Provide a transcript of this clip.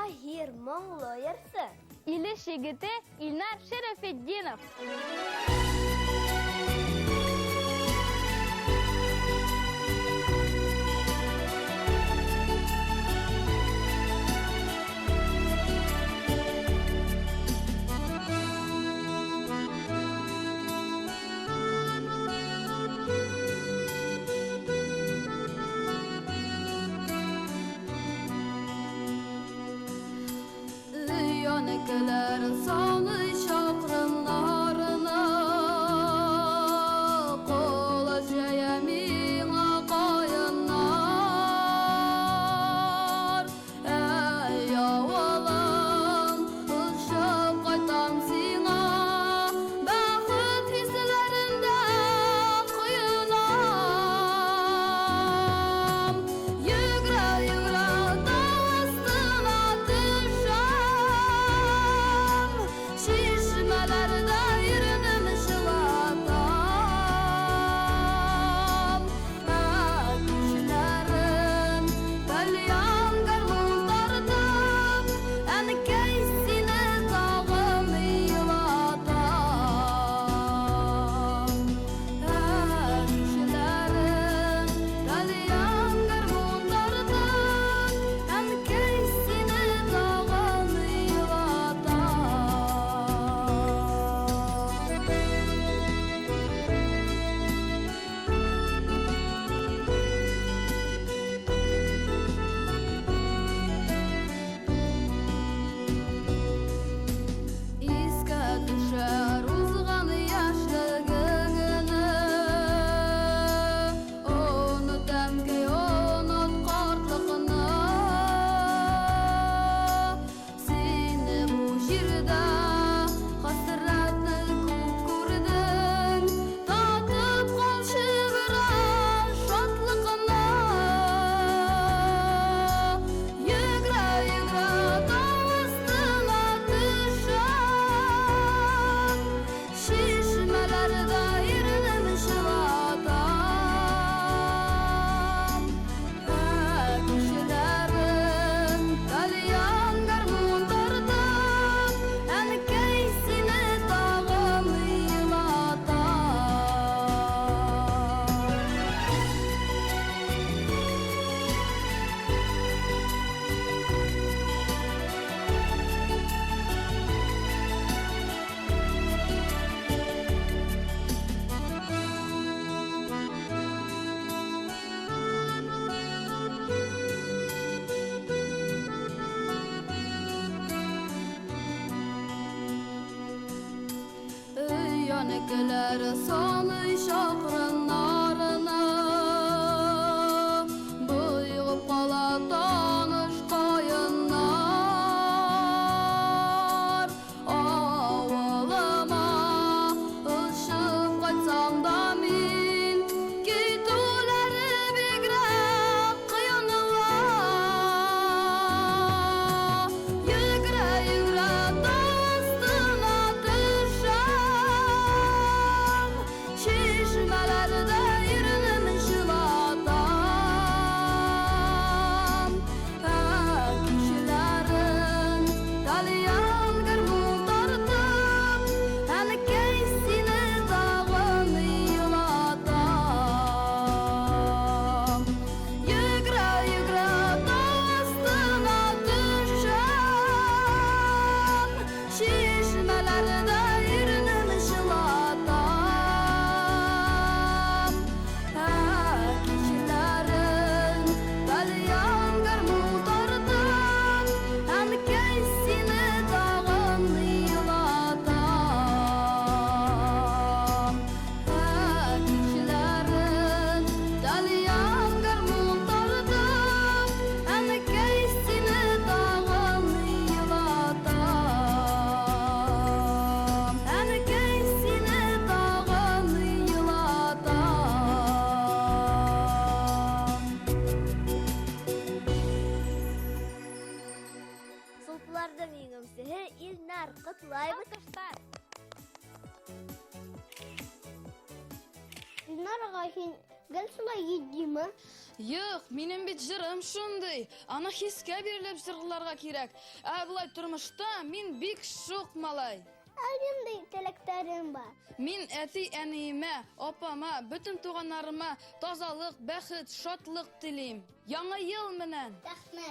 Таһир, моңлы йырчы. Илеш егете Илнар Шәрәфетдинов. Өянекеләр салый чакрымнарына Колач җәя миңа каеннар Әй, авылым, очып кайтам сиңа Бәхет хисләрендә коенам Йөгерә-йөгерә тау астына төшәм Чишмәләрдә иренем чылатам Ә кичләрен тальян гармун тартып Әнкәй сине тагын елатам Ә кичләрен тальян гармун тартып Әнкәй сине тагын елатам. Искә төшәр узган яшьлегеңне Оныт, әнкәй, оныт картлыкны Сине бу җирдә хәсрәтне күп күрдең Татып калчы бераз шатлыкны Йөгерә-йөгерә тау астына төшәм Чишмәләрдә иренем чылатам Ә кичләрен тальян гармун тартып Әнкәй сине тагын елатам. Өянекеләр саный чакрымнарына Боегып кала таныш каеннар Авылыма очып кайтсам да мин Китүләре бигрәк кыенла Йөгерә-йөгерә тау астына төшәм Чишмәләрдә иренем чылатам Ә кичләрен тальян гармун тартып Әнкәй сине тагын елатам Йөгерә-йөгерә тау астына төшәм Чишмәләрдә иренем чылатам Ә кичләрен тальян гармун тартып Әнкәй сине тагын елатам Ә кичләрен тальян гармун тартып Әнкәй сине тагын елатам Әнкәй сине тагын елатам. Сулпыларның еңімсіһе Илнар, котлайбыз. Алкышлар. Илнар ага, һин гел шулай җитдиме? Юк, минем бит җырым шундый. Аны хискә бирелеп җырларга кирәк. Ә болай тормышта мин бик шук малай. Ә нинди теләкләрең бар? Мин әти-әниемә, апама, бөтен туганнарыма тазалык, бәхет, шатлык телим. Яңа ел менән! Рәхмәт.